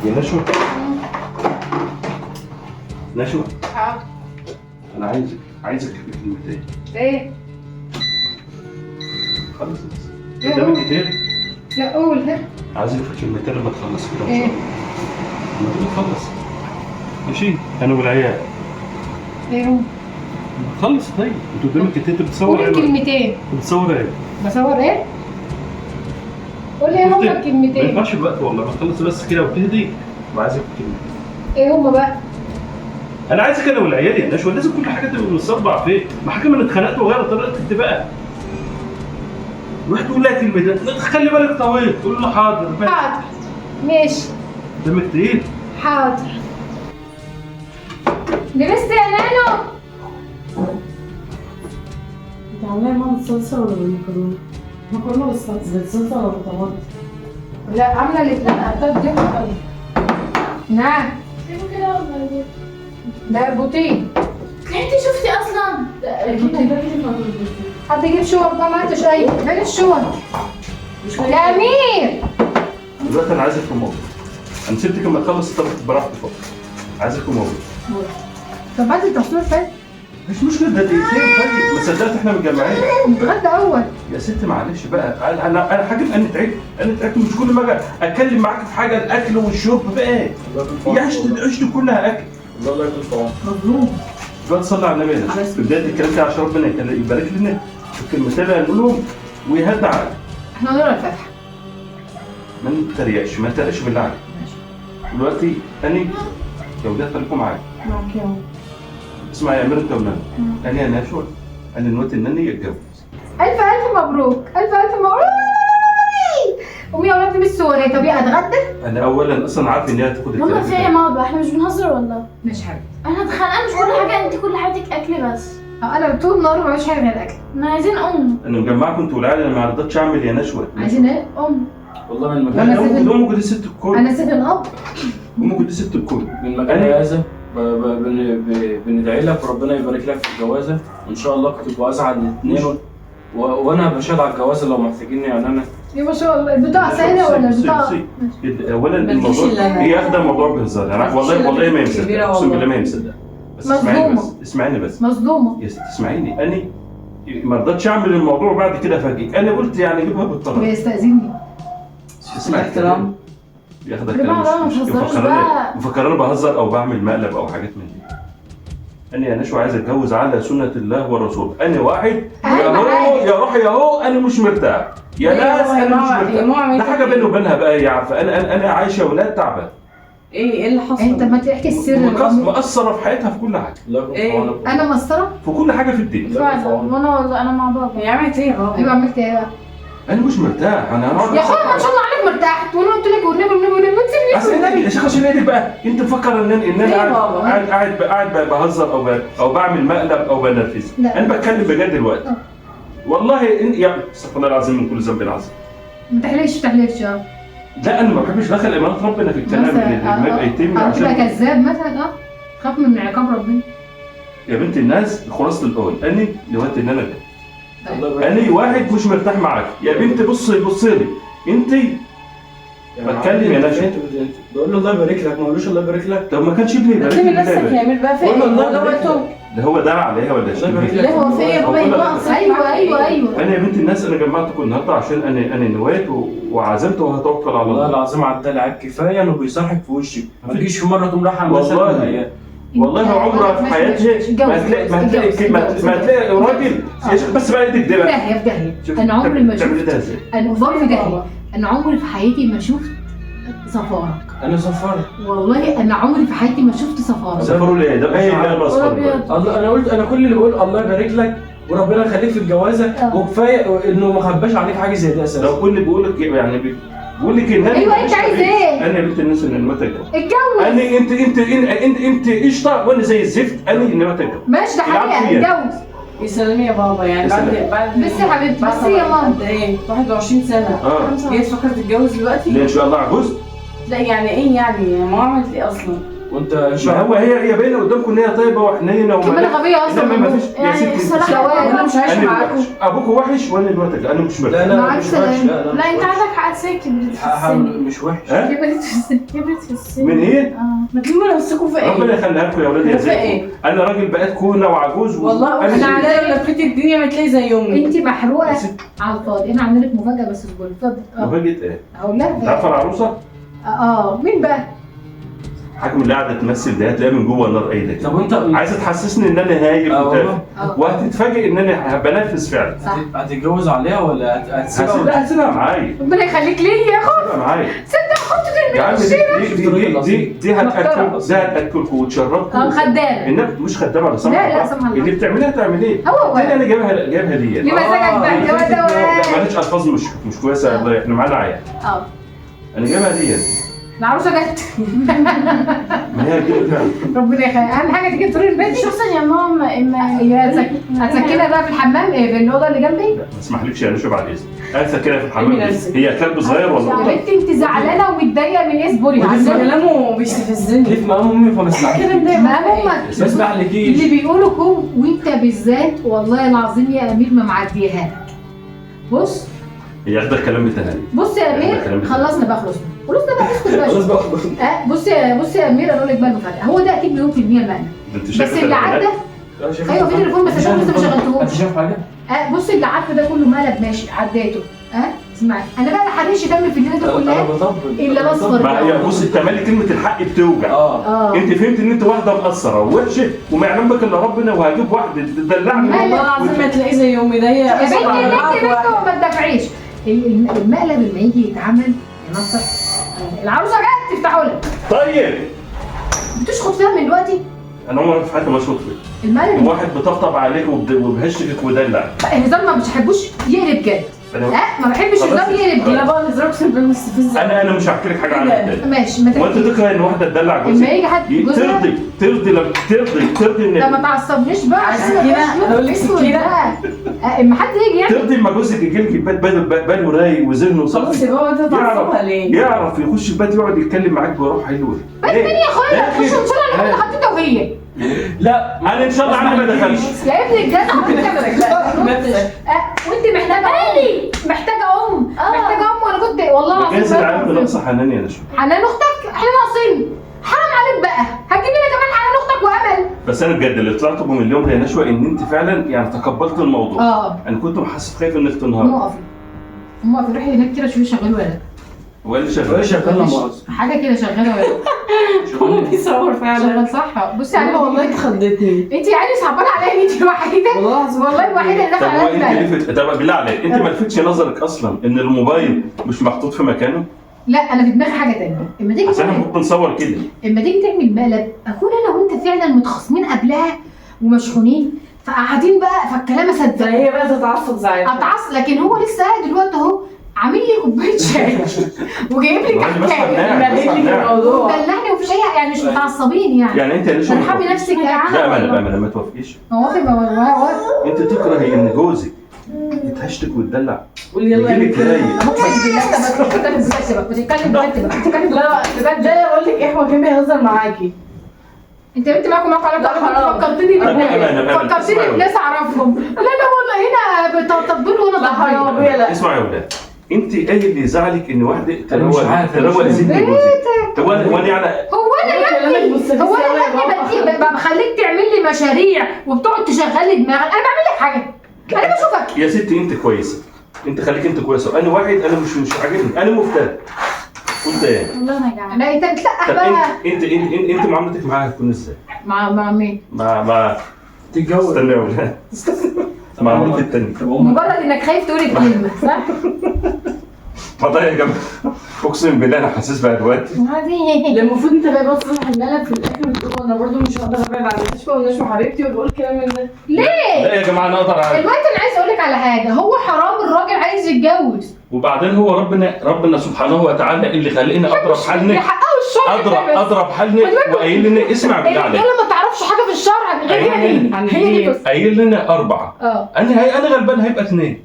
يا نشوى، نشوى. حاضر. انا عايزك في كلمتين. ايه؟ خلص بس قدامك كتير. لا قول. ها، عايزك في كلمتين لما تخلص كده ان ايه؟ شاء الله. لما تيجي تخلص ماشي، انا والعيال. ايه هو؟ خلص. طيب انت قدامك كتير، انت بتصور قول ايه؟ الكلمتين. انت بتصور ايه؟ بصور ايه؟ قول لي ايه هما ما الكلمتين؟ ينفعش الوقت والله، ما تخلص بس كده وتهدي. وعايزك في كلمتين. ايه هما بقى؟ انا عايزك انا والعيال يا نشوى، لازم كل حاجة تبقى متصبع فين؟ ما حاجة ما اتخانقت وغيرت طريقتك انت بقى. روح تقول لها كلمتين، خلي بالك طويل، تقول له حاضر ماشي. حاضر ماشي. قدامك تقيل. حاضر. لبست يا نانو؟ انت عاملاها ماما بالصلصه ولا بالمكرونه؟ مكرونه بالصلصه. بالصلصه ولا بالطماطم؟ لا عامله الاثنين. قطعت دي وقطعت دي. نعم. كده ولا ايه؟ ده بوتين. انت شفتي اصلا؟ حد يجيب شوك بقى، ما انتش اي فين الشوك؟ يا امير دلوقتي انا عايزك في موضوع. انا سبتك لما تخلص الطبخ براحتك خالص. عايزك في موضوع. طب بعد التصوير فين؟ مش مشكلة، ده دقيقتين. طيب ما صدقت احنا متجمعين. نتغدى اول. يا ست معلش بقى، انا حاجة، انا تعبت، انا تعبت. مش كل ما اجي اتكلم معاك في حاجة الاكل والشرب بقى. الله هي عشت كلها اكل. الله يكون في عونك. مظلوم. دلوقتي صلي على النبي يا ناس. في بداية الكلام ده عشان ربنا يبارك لنا في الكلمتين اللي هنقولهم ويهدى عقلك. احنا هنقرا الفاتحة. ما نتريقش، ما نتريقش بالله عليك. دلوقتي انا لو ده خليكم معايا. معاك يا ماما. اسمع يا امير انت ونانا، انا يا نشوى، انا نويت ان انا اتجوز. الف الف مبروك، الف الف مبروك. امي يا ولاد مش صوري. طب يا اتغدى؟ انا اولا اصلا عارف ان هي هتاخد ماما الكلام في ايه يا ده. ماما؟ احنا مش بنهزر والله. مش حاجة. انا اتخانقه، مش كل حاجة انت كل حياتك اكل بس. انا طول النهار ما بعملش حاجة غير الاكل. احنا عايزين ام. انا مجمعكم انتوا والعيال، انا ما رضيتش اعمل يا نشوى. عايزين ايه؟ ام. والله من مكان أنا لا، سيفن. امك دي ست الكل. انا سيفن اب. امك دي ست الكل. من مكان هذا بندعي لك وربنا يبارك لك في الجوازه، وان شاء الله تبقوا اسعد الاثنين، وانا بشهد على الجوازه لو محتاجيني يعني. انا يا ما شاء الله. البطاقة سهلة ولا البطاقة؟ بصي. اولا مالكيش الموضوع إلا أنا. هي اخده الموضوع بهزار يعني، مالكيش والله إلا والله ما هي أنا مصدقه، كبيرة اقسم والله. بالله ما هي مصدقه. بس اسمعيني مصدومة. بس، اسمعيني بس مصدومة. يا ست اسمعيني. انا ما رضيتش اعمل الموضوع بعد كده افاجئك، انا قلت يعني اجيبها بالطريقة. بيستأذني. اسمع الاحترام. ياخد يا الكلام. جماعة بقى ما تهزروش بقى. مفكراني بهزر او بعمل مقلب او حاجات من دي. انا يا نشوى عايز اتجوز على سنة الله ورسوله. انا واحد يا أهم هو حاجة. يا روح يا هو، انا مش مرتاح يا ليه ناس، يا انا مش ماما؟ يا مرتاح. ماما عملت ده حاجة إيه؟ بيني وبينها بقى هي عارفه. انا عايشه ولاد تعبان. ايه اللي حصل؟ انت ما تحكي السر. مقصرة في حياتها في كل حاجة. الله يكون في إيه؟ عونك. انا مقصرة؟ في كل حاجة في الدنيا. الله يكون في فعلا عونك. وانا والله انا مع بابا. هي عملت ايه يا بابا؟ ايوه عملت ايه بقى؟ انا مش مرتاح. انا هقعد يا اخويا ما شاء الله عليك مرتاح. تقول قلت لك والنبي والنبي والنبي ما تسيبنيش. اصل النبي يا شيخ عشان ايدك بقى انت مفكر ان انا ليه قاعد بابا؟ قاعد قاعد بهزر او بعمل مقلب او بنرفز. لا. انا بتكلم بجد دلوقتي. آه. والله إن يا استغفر الله العظيم من كل ذنب عظيم. ما تحلفش ما تحلفش. اه لا انا ما بحبش ادخل ايمانات ربنا في الكلام اللي مثلا ما يتم او تبقى عشان كذاب مثلا. خاف من عقاب ربنا. يا بنت الناس خلاصه القول انا دلوقتي ان انا اتجوز. الله يبارك انا واحد مش مرتاح معاك يا بنت. بصي بصي لي انت بتكلم يا نشا. بقول له الله يبارك لك، ما قالوش الله يبارك لك. طب ما كانش ابني يبارك بتلمي لي نفسك بالله. يا امير بقى في ايه؟ قول له الله هو ده يبارك لك. وقته؟ ده هو دعا عليها ولا الله يبارك شتمني؟ لك. ليه هو في ايه يا بابا؟ هو يبقى قصرت ايوه معاك ايوه إيه؟ ايوه. انا يا بنت الناس انا جمعتكم النهارده عشان انا نويت وعزمت وهتوكل على والله الله. العظيم عدى لعيب كفاية انه بيصارحك في وشك، ما تجيش في مرة تقوم رايحة مثلا والله. والله عمرها في حياتها ما هتلاقي ما هتلاقي ما هتلاقي راجل يا شيخ. بس بقى ايدك دي في بقى. داهية في داهية. شوف، انا عمري ما تعمل شفت ده ازاي؟ انا والله في داهية. انا عمري في حياتي ما شفت سفارك. انا سفرت. والله انا عمري في حياتي ما شفت سفارك. سفروا ليه؟ ده ايه اللي انا اصفر الله انا قلت، انا كل اللي بقول الله يبارك لك وربنا يخليك في الجوازه، وكفاية انه ما خباش عليك حاجة زي ده اساسا. لو كل بيقول لك يعني بيقول لك ان انا ايوه انت عايز ايه؟ انا يا بنت الناس ان نويت اتجوز. اتجوز. انا انت انت انت انت قشطه وانا زي الزفت. انا نويت اتجوز. ماشي ده حقيقة. اتجوز. يسلمي يا بابا. يعني يسلم. بعد بس يا حبيبتي، بعد بس يا ماما. قد ايه؟ 21 سنة. جاي تفكر تتجوز دلوقتي؟ ليه ان شاء الله عجوز؟ لا يعني ايه يعني؟ ماما عملت ايه اصلا؟ وانت ان شاء ما الله هو هي باينة قدامكم ان هي طيبة وحنينه كمان غبية اصلا. انما ما فيش يا يعني ستي. الصراحة انا مش عايشه انا معاكم. وحش. ابوكوا وحش وانا دلوقتي انا مش مرتاح. لا لا مع مش السلامة. وحش. لا لا لا انت عندك حق. بالعكس هي كبرت في السن. مش وحش. ها؟ كبرت في السن، كبرت في السن. من ايه؟ ما تلموا نفسكم في ايه؟ ربنا يخليها لكم يا اولاد يا زيكم. انا راجل بقيت كونه وعجوز. والله انا عليا لفيت الدنيا ما تلاقي زي امي. انت محروقة على الفاضي. انا عامله لك مفاجاة بس اصبري. اتفضل. مفاجاة ايه؟ هقول لها. انت عارفه العروسة؟ مين بقى؟ حاجة من اللي قاعدة تمثل ده هتلاقيها من جوه النار ايدك. طب وانت عايزه تحسسني ان انا هايب وتافه، وهتتفاجئ ان انا بنفذ فعلا. صح. هتتجوز عليها ولا هتسيبها؟ لا هتسيبها معايا. ربنا يخليك ليا يا اخو. معايا. صدق خدت دي دي هتاكل، دي هتاكلكم وتشربكم. خدامه. مش خدامه لا سمح الله. لا سمح الله. اللي بتعملها تعمل ايه؟ هو انا جايبها ليا. ليه مزاجك بقى؟ لا معلش الفاظ مش كويسة والله، احنا معانا عيال. انا جايبها ليا. العروسة جت. ما هي كده فعلا. ربنا يخليك. اهم حاجة تيجي تزوري البيت. شخصا يا ماما اما هتسكنها بقى في الحمام في الاوضة اللي جنبي؟ لا ما اسمحلكش يا نشا بعد اذنك. انا ساكنها في الحمام. هي كلب صغير ولا قطة؟ يا بنتي انت زعلانة ومتضايقه من ايه؟ اصبري. كلامه بيستفزني. ليه في مقام امي فما اسمحلكيش. مقام امك ما اسمحلكيش. اللي بيقولوا كوم وانت بالذات والله العظيم يا امير ما معديها لك. بص هي اخده الكلام بتاعها. بص يا امير خلصنا بقى، خلصنا بقى، اسكت بقى. خلاص بقى. بص يا امير انا اقول لك بقى المفاجاة. هو ده اكيد مليون في المية المقلب. بس اللي عدى. ايوه في تليفون بس انا لسه ما شغلتهوش. انت شايف حاجة؟ بص اللي عدى ده كله مقلب ماشي عديته. اسمعي انا بقى ما حرقش دم في الليلة دي كلها الا الاصفر. ما هي بص التملي كلمة الحق بتوجع. انت فهمت ان انت واحدة مقصرة ووحشه وما يعلم بك الا ربنا، وهجيب واحدة تدلعني. والله العظيم ما تلاقيه زي امي. ده يا بنتي انت بنت وما تدافعيش. المقلب لما يجي يتعمل يا نصر العروسة جت تفتحوا لها. طيب بتشخط فيها من دلوقتي؟ انا عمري في حياتي ما اشخط فيها. المقلب واحد بطبطب عليك وبهشتك ودلع. الهزار ما بتحبوش يقلب جد. ما بحبش الهزار يقلب جد. لا بقى الهزار اقسم بالله مستفز. انا مش هحكي لك حاجة عنها تاني. ماشي ما وانت تكره ان واحدة تدلع جوزك. لما يجي حد جوزها ترضي لما ترضي ان لا ما تعصبنيش بقى. سكينة اقول لك سكينة. اما حد يجي يعني ترضي لما جوزك يجي لك البيت باله رايق وذهنه صافي. خلاص يا بابا انت تعصبها ليه؟ يعرف يخش البيت يقعد يتكلم معاك بروح حلوة. بيت مين يا اخويا؟ خش ان شاء الله انا حطيته وهي. لا انا ان شاء الله عمري ما دخلش. يا ابني الجزع حطيت وانت محتاجه ام، محتاجه ام، محتاجه ام. وانا كنت والله العظيم جايز العيال ناقصه حنان يا نشوى. حنان اختك؟ احنا ناقصين. حرام عليك بقى، هتجيب لنا كمان حنان اختك وامل. بس انا بجد اللي طلعت به من اليوم يا نشوى ان انت فعلا يعني تقبلت الموضوع. انا كنت حاسس خايف انك تنهار. قوم اقفي روحي هناك كده شوفي شغال ولا لا. هو اللي شغال؟ شغال لا حاجة كده شغالة ولا لا. هو بيصور فعلا. شغال صح. بصي عليه والله اتخضتني. انت يعني صعبانه عليا ان انت الوحيدة. والله الوحيدة اللي داخله عليا. طب بالله عليك انت ما لفتش نظرك اصلا ان الموبايل مش محطوط في مكانه؟ لا انا في دماغي حاجة ثانية. اما تيجي عشان احنا بنصور كده. اما تيجي تعمل مقلب اكون انا وانت فعلا متخاصمين قبلها ومشحونين فقاعدين بقى فالكلام اصدق. هي بقى تتعصب زعلانة. اتعصب، لكن هو لسه قاعد دلوقتي اهو عامل لي كوباية شاي وجايب لي كحكايه الموضوع ودلعني ومفيش اي يعني مش متعصبين يعني. يعني انت ليش ارحمي نفسك يا لا ما ما توافقيش. موافق موافق. انت تكرهي ان جوزك يتهشتك ويتدلع. قولي يلا يجيلك رايق. بتتكلم بجد بقى، بتتكلم بجد بقى، بتتكلم لا بجد. لا بقول لك ايه، هو كان بيهزر معاكي. انت يا بنتي معاكم علاقة. فكرتني فكرتني بناس اعرفهم. لا لا والله هنا بتطبلوا وانا بطبل. اسمعي يا ولاد، انت ايه اللي يزعلك ان واحدة تروق ذهن جوزك؟ هو انا يعني هو انا يا ابني، هو انا يا ابني بخليك تعمل لي مشاريع وبتقعد تشغل لي دماغك. انا بعمل لك حاجة؟ انا بشوفك يا ستي انت كويسة، انت خليك انت كويسة. انا واحد انا مش عاجبني، انا مفتري. قلت ايه؟ والله انا جعانة. لا انت بتلقح بقى. انت انت انت انت معاملتك معاها هتكون ازاي؟ مع مين؟ مع تتجوز. استنى يا ولاد، استنى. مع مرتي التانية. مجرد انك خايف تقول الكلمة صح؟ والله يا جماعة اقسم بالله انا حاسس بقى دلوقتي. لا المفروض انت بقى تصلح الملل في الاخر وتقول انا برضو مش هقدر ابعد عن نشوى ونشوى حبيبتي وتقول كلام من ده. ليه؟ لا يا جماعة انا اقدر. دلوقتي انا عايزه اقول لك على حاجة، هو حرام الراجل عايز يتجوز. وبعدين هو ربنا سبحانه وتعالى اللي خلقنا اضرب حالنا، اضرب حالنا وقايل لنا اسمع بالله عليك. الرجالة ما تعرفش حاجة في الشرع غير هي دي بس. قايل لنا 4. انا غلبان هيبقى 2.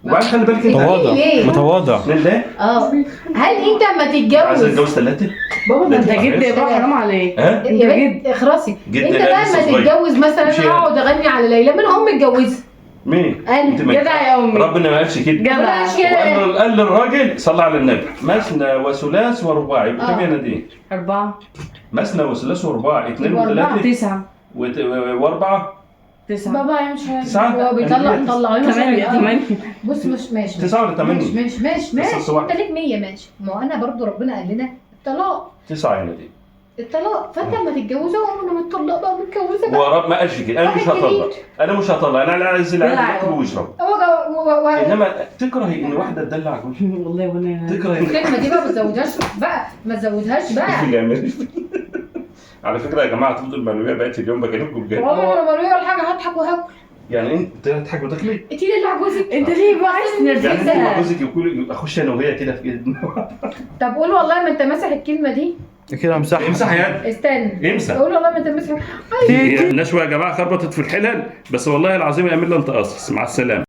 وبعدين خلي بالك انت متواضع متواضع. لله. هل انت اما تتجوز عايز اتجوز 3؟ بابا ده انت جد يا بابا، حرام عليك. يا بنت اخرسي. انت بقى اما تتجوز مثلا انا اقعد اغني على ليلى، ما انا امي متجوزة. مين؟ انا. انت ما جدع يا امي. ربنا ما قالش كده. جدع. مش كده. وقال للراجل صلى على النبي مثنى وثلاث ورباع، يبقى كام يا نادين؟ 4. مثنى وثلاث ورباع، 2 يبقى أربعة. و3 9. و4. 9. بابا يا مش عارف. 9. هو بيطلع طلعوا 8. 8. بص مش ماشي. 9 ولا 8؟ ماشي ماشي ماشي بس ماشي. واحد. انت ليك 100 ماشي. ما هو انا برضو ربنا قال لنا الطلاق. 9 يا نادين. الطلاق، فانت لما تتجوزوا انا متطلقه بقى متجوزة بقى. ورب ما قالش كده. انا مش واحد هطلق، كبير. انا مش هطلق، انا عايز اللي عايز ياكل ويشرب. هو انما تكرهي ان واحدة تدلع جوزها؟ والله وانا تكرهي الكلمة دي بقى ما تزودهاش بقى، ما تزودهاش بقى. اللي على فكرة يا جماعة تفضل المعنوية بقت اليوم بكلمكم بجد. والله انا مالويه ولا حاجة، هضحك وهاكل. يعني انت تضحك وتاكلي؟ انت اللي جوزك. انت ليه بقى عايز يعني انت مع تنرفزها؟ جوزك يقول اخش انا وهي كده في طب قول والله ما انت ماسح الكلمة دي. كده امسحها. امسح يا استنى. امسح. قول والله ما انت ماسح. النشوة يا جماعة خربطت في الحلل، بس والله العظيم يا امير لا انت قاصص. مع السلامة.